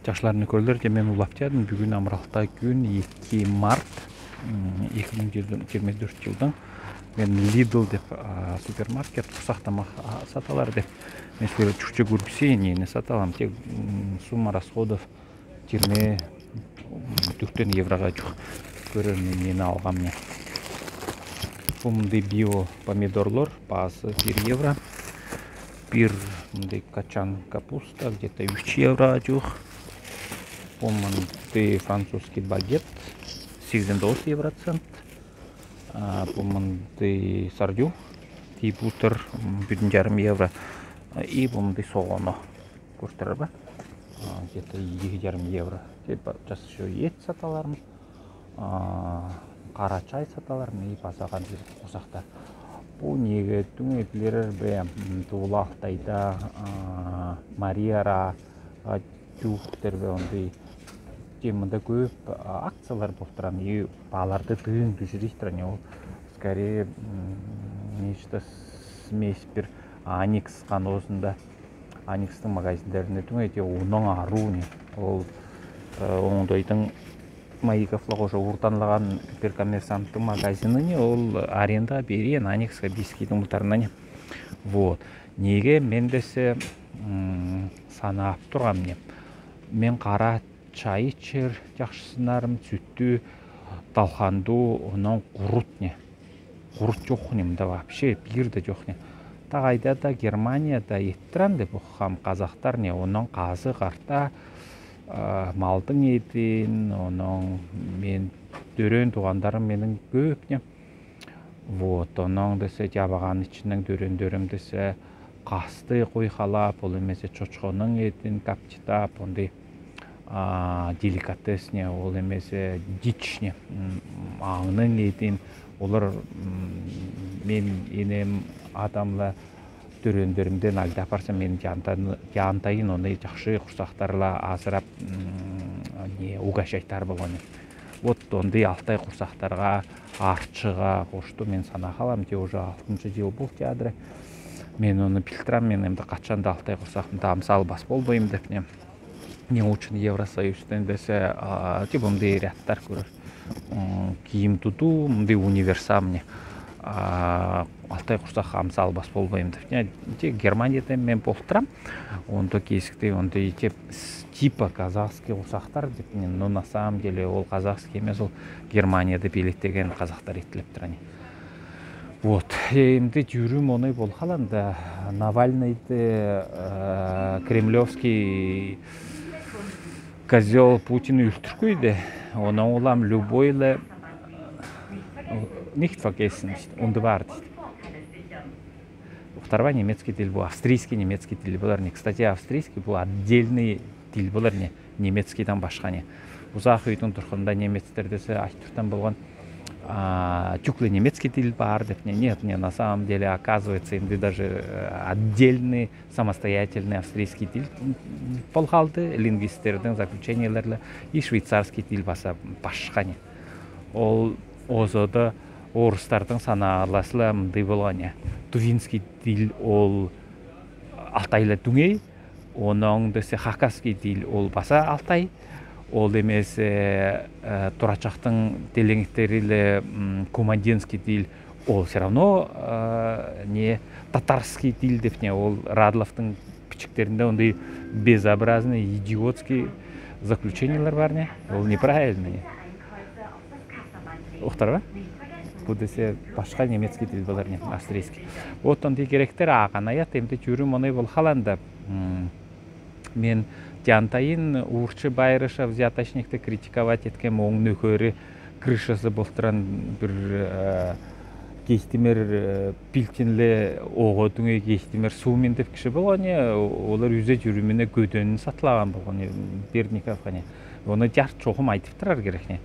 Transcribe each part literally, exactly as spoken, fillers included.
Чашларны көрлер, де мен улаптадым, бүгүн амыралтаа күүн, эки март, м, эки муң жыйырма дөрт жылдың. Мен Lidl деп, а, супермаркет, курсак тамак, а, саталар деп. Мен силерге тюркше көргизейин, нени саталам. Тек, м, сумма расходов жыйырма дөрт еврога жуук. Көрер мен нени алгам не. Бу мындай био помидорлор, баасы бир евро. Бир мындай качан капуста, где-то үч еврога жуук. Бу мындай французский багет, сексен тогуз евроцент. А, бу мындай сардю, тип утур, м, бир муң жарым евро. И бу мындай соону. Көртер бе? А, где-то эки жарым евро. Тип, сейчас ещё ет саталармыз. А, кара чай саталармыз, и база кандый курсактар. Бу неге дүүнге билерер бе, м, Туула Алтайда, а, Мария Ра, а, тюктер бе, ондай. Тем мында көп, а, акциялар болуп турган, и бааларды дыын дүшюрүп турган, ол скорее, м, нечто смесь бир Аникс каноосунда. Аникстың магазиндеринде дүүнге, тек онаң ару не. Ол, э, оңдойдың Маяковла кожа уурданлаган бир Коммерсанттың магазины не, ол арендага берген Аникске Бийскийдиң бултарында не. Вот. Неге мен десе, м, санап тургам не. Мен кара чай ичер жакшы сынарым, сюттү, талханду, онаң курут не. Курут жок не мында вообще, бир де жок не. Тагайда да, Германияда эттирем деп охам казактар не, онаң казы, карта, а, малдың этин, онаң мен дөрен туугандарым менин көп не. Вот, онаң десе жабаган ичиннен дөрендерим десе касты койхалап, ол эмесе чочхоның этин капчытап, ондай, а, деликатес не, ол эмесе дичь не, м, аңның этин, олар, м, мен энем, атамла дөрендеримден алды апарса, мен жантайын, жантайын оны жакшы курсактарла азырап, м, не, угощайтар болган. Вот ондай алтай курсактарга, арчыга кошту мен санап калам, те уже алтыншы жыл болуп жатыр. Мен оны билтирем, мен эмди качан да алтай курсактан амсал бас болбайым деп не. Не учун Евросоюздан десе, а, тип ондай рядтар көрер. М, кийим тутуу, мындай универсам не. А, алтай курсак амсал бас болбайым деп не. Тек Германияда мен болуп турам. Онда кесикте, онда тип, типа казахский курсактар деп не, но на самом деле ол казахский эмес, ол Германияда белеттеген казактар эттилип турган. Вот. Э, эмди жюрюм оной болуп калганда, Навальныйды, э, кремлевский козёл Путин өлтиргенде, онаң улам любой эле, э, nicht vergessen дейт, унутпаар дейт. Ухтарба, немецкий тил бу, австрийский немецкий тил болар не. Кстати, австрийский бу отдельный тил болар не, немецкийден башка не. Узак үйдүң туркунда немецтер десе айтып турган болган, а, тюкле немецкий тил бар деп не. Нет, не, на самом деле, оказывается, эмди даже, э, отдельный самостоятельный австрийский тил, м, болуп калды. Лингвисттердиң заключениелеринде и швейцарский тил баса башка не. Ол озода орустардың санааласы ла мындай болган не. Тувинский тил ол Алтайла дүүнге, онаң десе хакасский тил ол баса Алтай. Ол эмесе, э, э, турачактың делегеттериле, м, кумандинский тил ол всё равно, э, не татарский тил деп не, ол Радловтың бичиктеринде ондай безобразный, идиотский заключениелер бар не, ол неправильный не. Ухтарба? Бу десе башка немецкий тил болар не, австрийский. Вот ондай керектер, а канаят эмди жюрюм оной болуп калганда, м, мен жантайын уурчу Байрыша взяточникти критиковать эткем, оң нөкери крышасы болуп турган бир, э, кештимер, э, пилчинле ого дүүнге кештимер Сумин деп киши болган не, олар үзе жюрюмүне көдөнүн сатып алган болган не, Бердниковка не. Оны жарт чогум айтып турар керек не.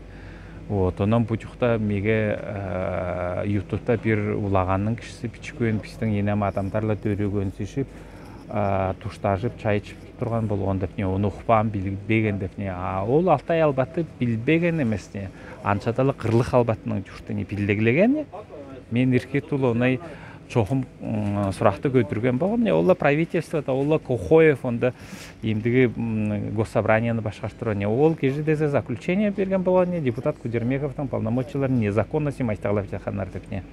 Вот, онаң бу жукта меге, э, ютубта бир улаганның кишиси бичкөөн, бистиң энем атамдарлай дөрегенсишип, э, туштажып, чай ичип турган болган деп не, оны ухпаан, билбеген деп не. А ол Алтай Албаты билбеген эмес не. Анча даа кырлык Албатының журтун билдиглеген не. Мен иркитул оной Чоохум, м, сурахты көдирген болгам, не, ол ла правительствода, ол ла Кохоев онда имдиги, м, госсобранияны башкарып турган, не. Ол кижи дезер заключение берген болган, не, депутат Кудермековтың полномочияларын незаконно сим айталап чакханнар деп, не.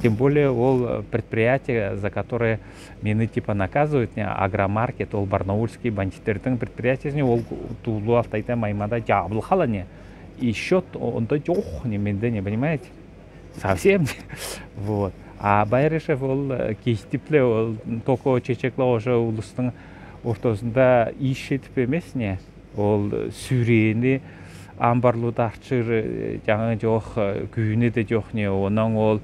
Тем более ол, э, предприятие, за которое мени типа наказывают, не, Агромаркет, ол барнаульский бандиттердиң предприятиезин, ол туулуу Алтайда, Маймада жабылып калды, не. И счёт онда жок, не, менде, не, понимаете? Совсем. Вот. А Байрышев ол, э, киштип ле, ол только чечек ла ошо улустуң ортосунда иш этип эмес, не. Ол, э, сүрени амбарлууда артчыр, э, жаңа жок, э, күүнү де жок, не. Онан ол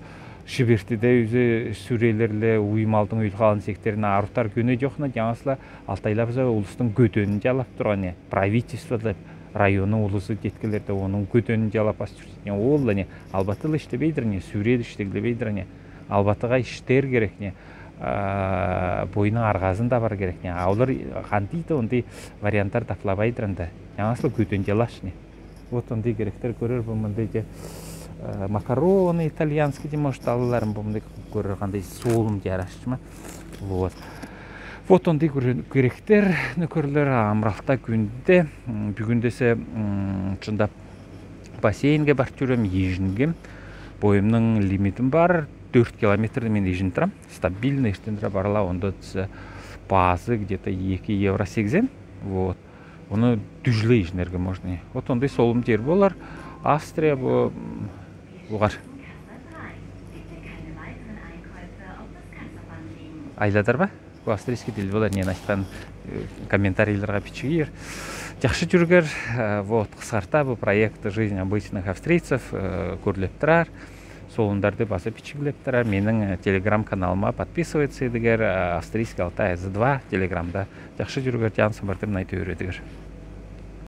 шибертиде үзе сүрелер ле, уй малдың үлү-калын-исектерин арутар күүнү жок, не. Жаңасла Алтайлап за улустуң көдөнүн жалап турган, не. Правительство деп, районнуң улузу, деткелер де, онуң көдөнүн жалап ас чурчу, не. Ол ла, не, албатыл иштебейдир, не, сүрел иштеглебейдир, не. Албатыга иштер керек, не. А, бойнуң аргазын табар керек, не. А олар кандый да ондай варианттар таплабайдыр анда. Жаңасла көдөн жалаш, не. Вот ондай керектер көрер, бу мындай же, э, макароны итальянский де, может, алалар, бу мындай көрер, кандай соолум жарашчы ма. Вот. Вот ондай көре-, керектер, нөкерлер, амыралта күнде, м, бүгүн десе, м, чындап бассейнге барып жүрем, ижингем. Бойымның лимитим бар, төрт километрди мен ижинип турам. Стабильно эртен тура барып ала, онда десе базы где-то эки евро сегизем. Вот. Ону дүжүле ижинерге можно. Вот ондай соолум жер болар. Австрия бу, м, бугар. Айладар ба? Бу австрийский тил болар, нени айткан, э, комментарийларга бичигир. Жакшы жүрер, э, вот, кыскарта бу проект «Жизнь обычных австрийцев», э, көрүлип турар. Соолумдарды база бичиглеп турар. Мени, э, Telegram каналыма подписываться этигер, э, «Австрийский Алтай С два» Telegramда. Жакшы жүрер, жан сабардыр, мынай төредигер.